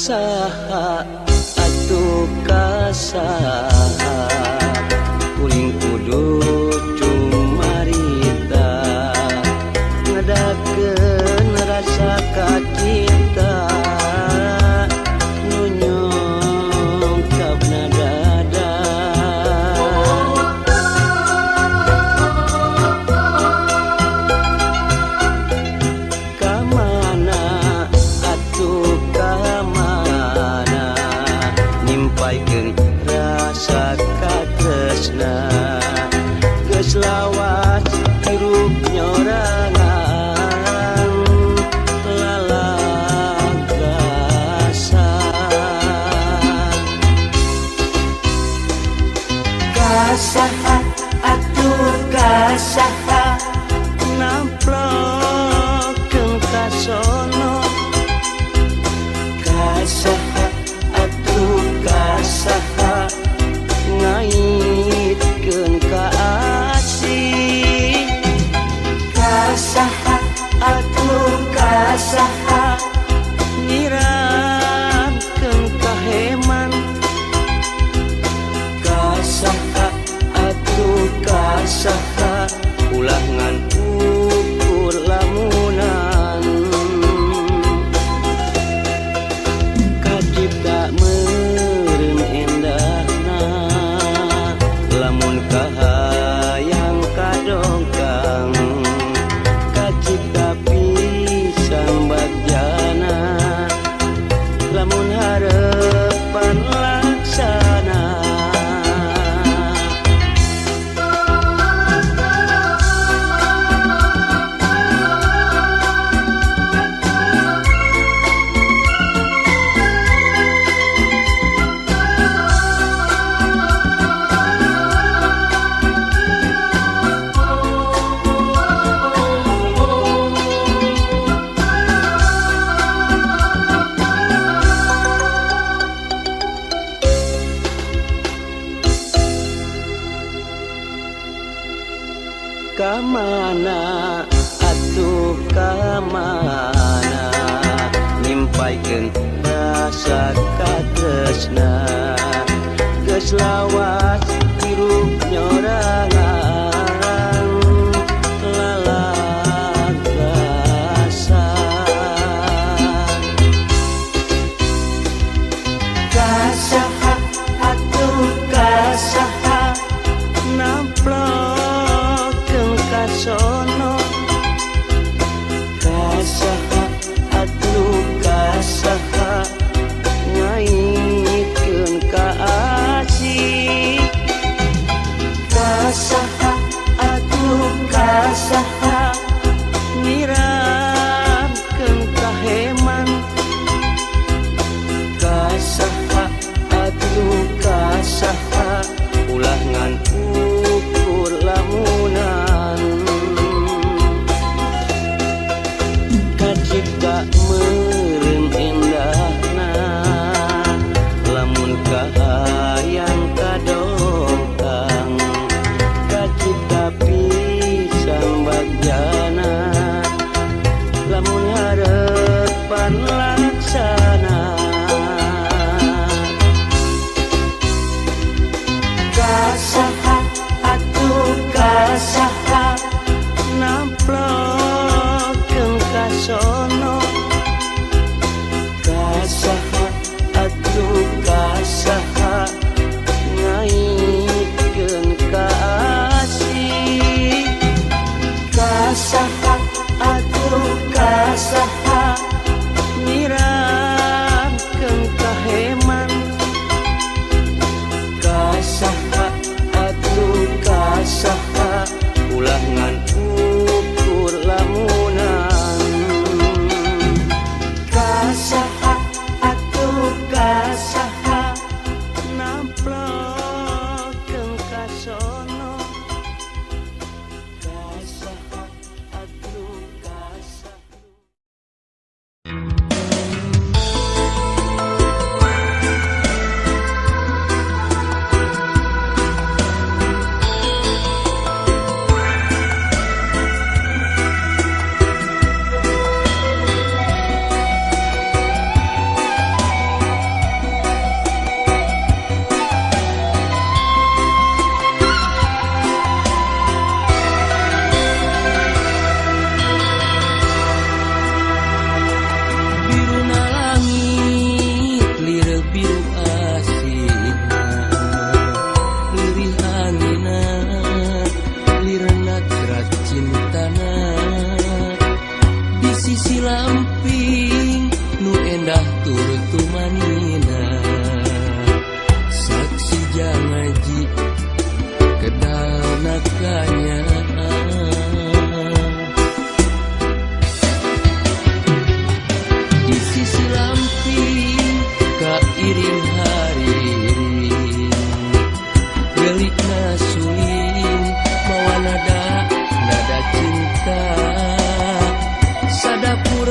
Kasaha atuh kasaha kuring kudu cumarita ngadakeun rasa kacinta nu nyungkapna dada. Kamana atuh kamana nimpaikeun rasa katresna geus lawas hirup nyorangan lalagasa. Kasaha atuh kasaha namplokeun kasono. Kasaha atuh kasaha ngaitkeun ka asih. Kasaha atuh kasaha nyiramkeun kaheman. Kasaha atuh kasaha ulah ngan ukur lamunan. Kacipta meureun endahna lamun kahayang kadongkang. Kacipta pisan bagjana lamun harepan laksana. Kamana atuh kamana nimpaikeun rasa katresna geus lawas hirup nyorangan lalagasa. Kasaha atuh kasaha namplokeun kasono. Kasaha atuh kasaha ngaitkeun ka asih. Kasaha atuh kasaha nyiramkeun kaheman. Kasaha atuh kasaha ulah ngan ukur lamunan. Kacipta meureun endahna lamun kahayang kadongkang. Kacipta pisan bagjana lamun harepan laksana. Kasaha atuh kasaha namplokeun kasono. Kasaha atuh kasaha ngaitkeun ka asih. Kasaha atuh kasaha nyiramkeun kaheman. Kasaha ngaji kedalna kanyaah. Di sisi lamping kairing hariring gelikna suling mawa nada nada cinta sadapur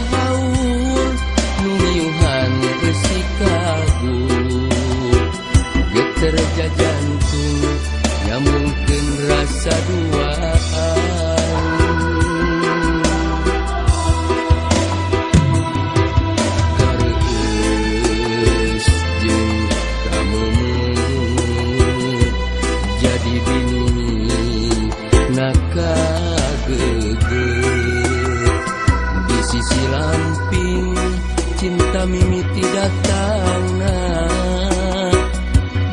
haur nu liuhan eusi kalbu geter jajantung nyamungkeun rasa duaan. Kareueus jeung kameumeuh jadi bini na kageugeuh. Di sisi lamping cinta mimiti datangna,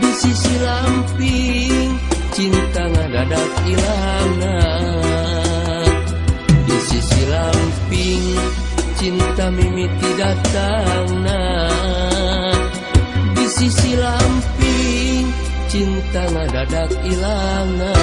di sisi lamping cinta ngadadak ilangna, di sisi lamping cinta mimiti datangna, di sisi lamping cinta ngadadak ilangna.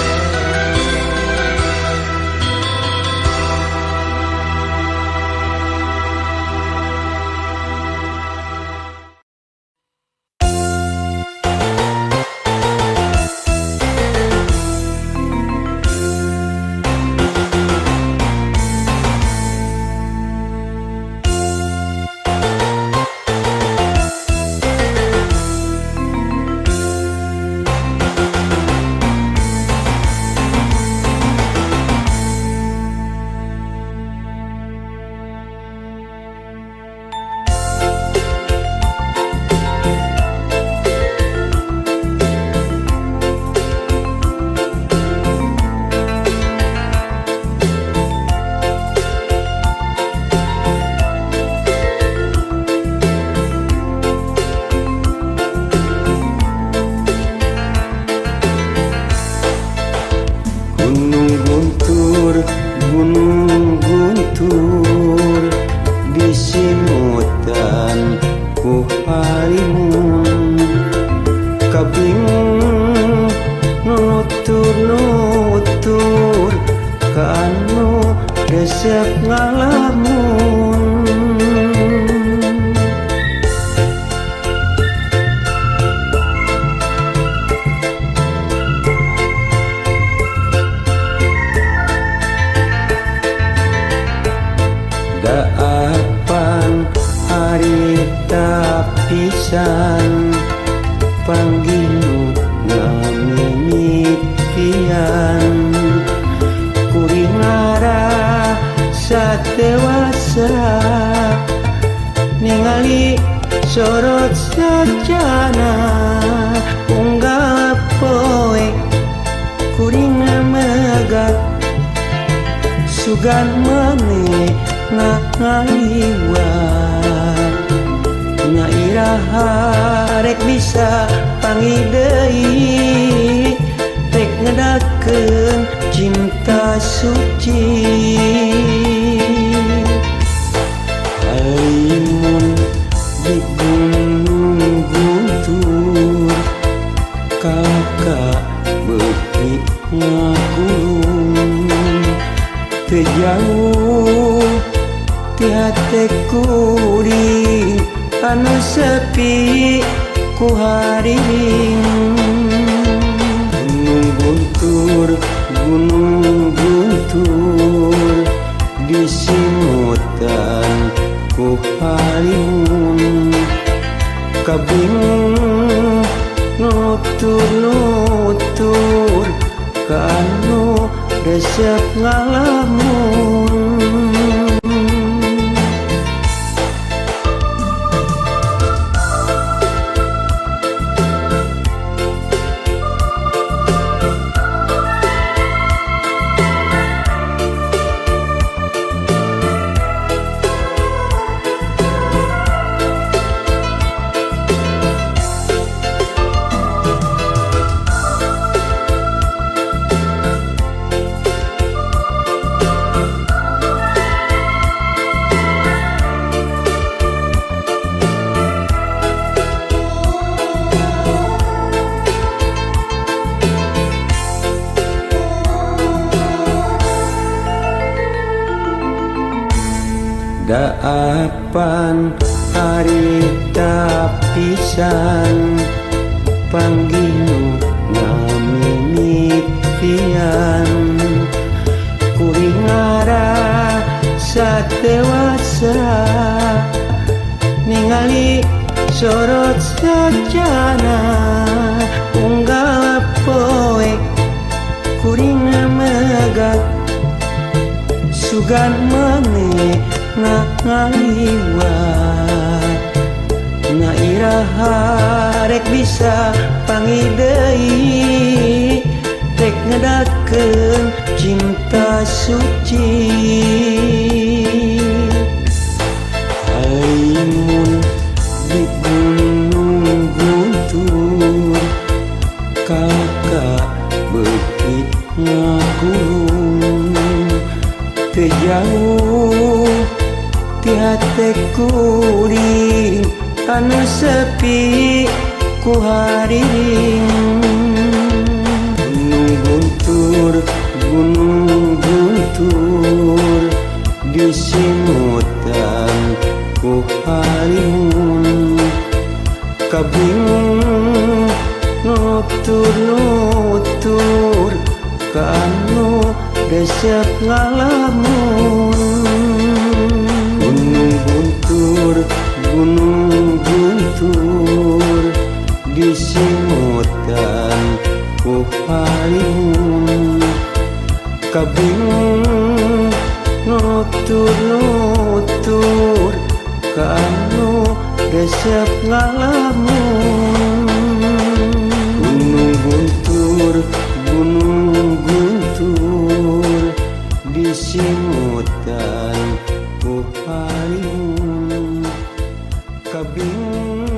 Sugan maneh ngaliwat na iraha rek bisa panggih deui rek ngedakeun cinta suci. Halimun di Gunung Guntur kakak beuki ngakulung teu jauh ti hate kuring anu sepi ku hariring. Gunung Guntur, Gunung Guntur disimutan ku halimun kabingung nutur-nutur ka anu resep ngalamun. Daapan harita pisan panggih nu ngamimitian kuring ngarasa tewasa ningali sorot sajana unggal poe kuring megat sugan maneh ngaliwat na iraha rek bisa panggih deui rek ngedakeun cinta suci. Halimun di Gunung Guntur kakak beuki ngakulung teu jauh ti hate kuring anu sepi ku hariring. Gunung Guntur, Gunung Guntur disimutan ku halimun kabingung nutur-nutur ka anu resep ngalamun. Gunung Guntur, Gunung Guntur disimutan ku halimun kabingung nutur-nutur ka anu resep ngalamun. Gunung Guntur, Gunung Guntur disimutan ku halimun kabingung.